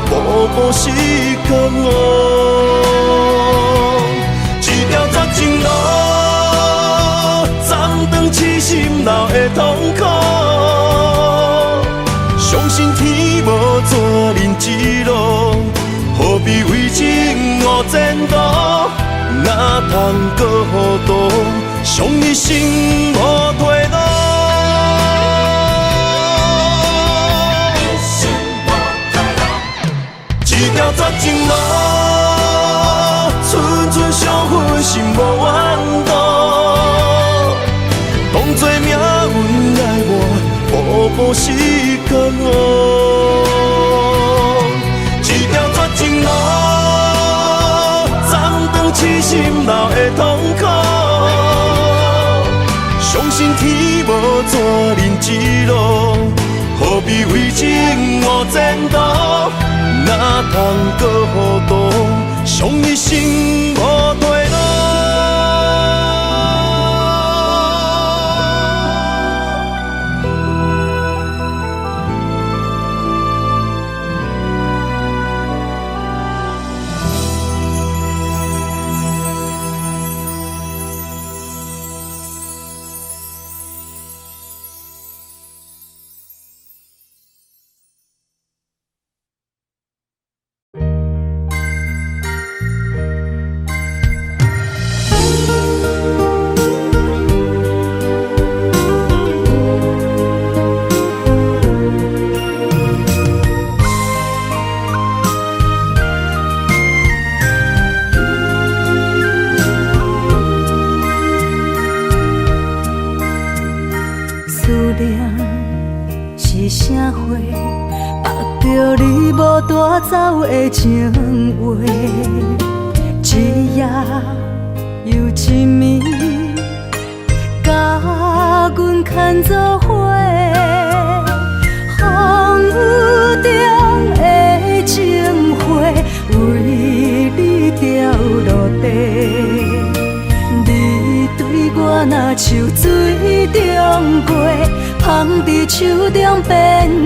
步步是江湖。一条绝情路，斩断痴心留的痛苦。相信天无绝人之路，何必为情误前途？哪通阁糊涂，伤一生无退路。一条绝情路，寸寸伤痕心无怨毒。当作命运来我，步步是江湖。一条绝情路，斩断痴心留的痛苦。相信天无绝人之路，何必为情误前途？哪通阁糊涂，伤一生无退路。思念是啥花？缚著你无带走的情话，一夜又一暝，共阮牵做伙。风雨中的情花，为你掉落地。你对我若像水中月，捧伫手中变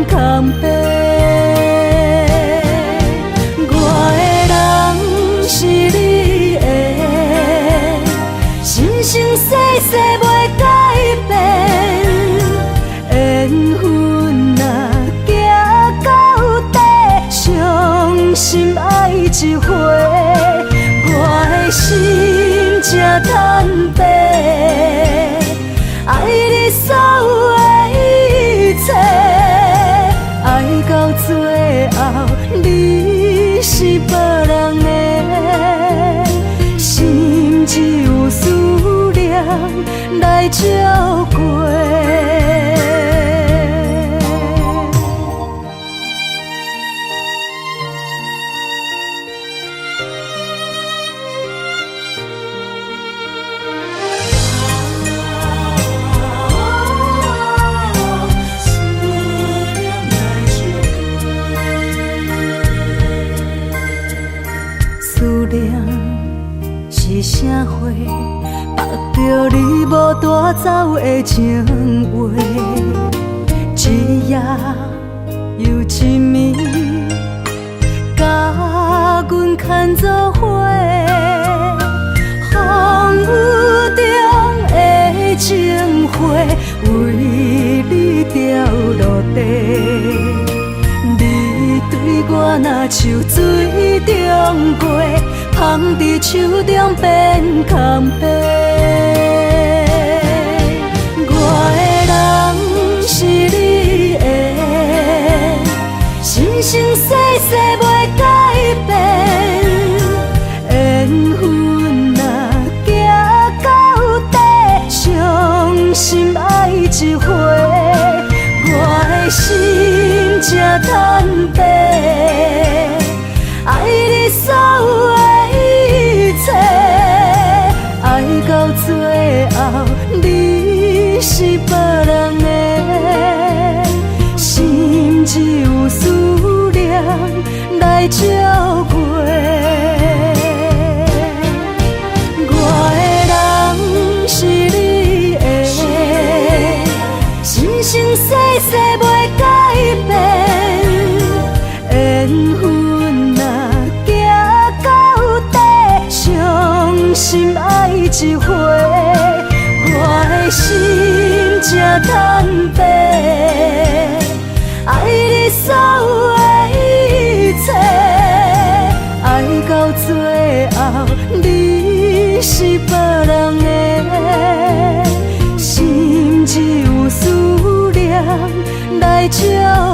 空白。我的人是你的，生生世世袂改变。缘分若行到底，伤心爱一回，我的心这坦白，爱你所有的一切，爱到最后你是别人的，心只有思念来照过。思念是啥花？缚著你无带走的情话，一夜又一暝，共阮牵做伙。风雨中的情花，为你掉落地。你对我若像水中月，捧伫手中变空白。我的人是你的，生生世世袂改变。坦白，愛你所有的一切，愛到最後你是別人的，心只有思念來照過。我的人是你的，生生世世袂改變。緣分若行到底，傷心愛一回。我的心這坦白，愛你所有的一切，愛到最後你是別人的，心只有思念來照。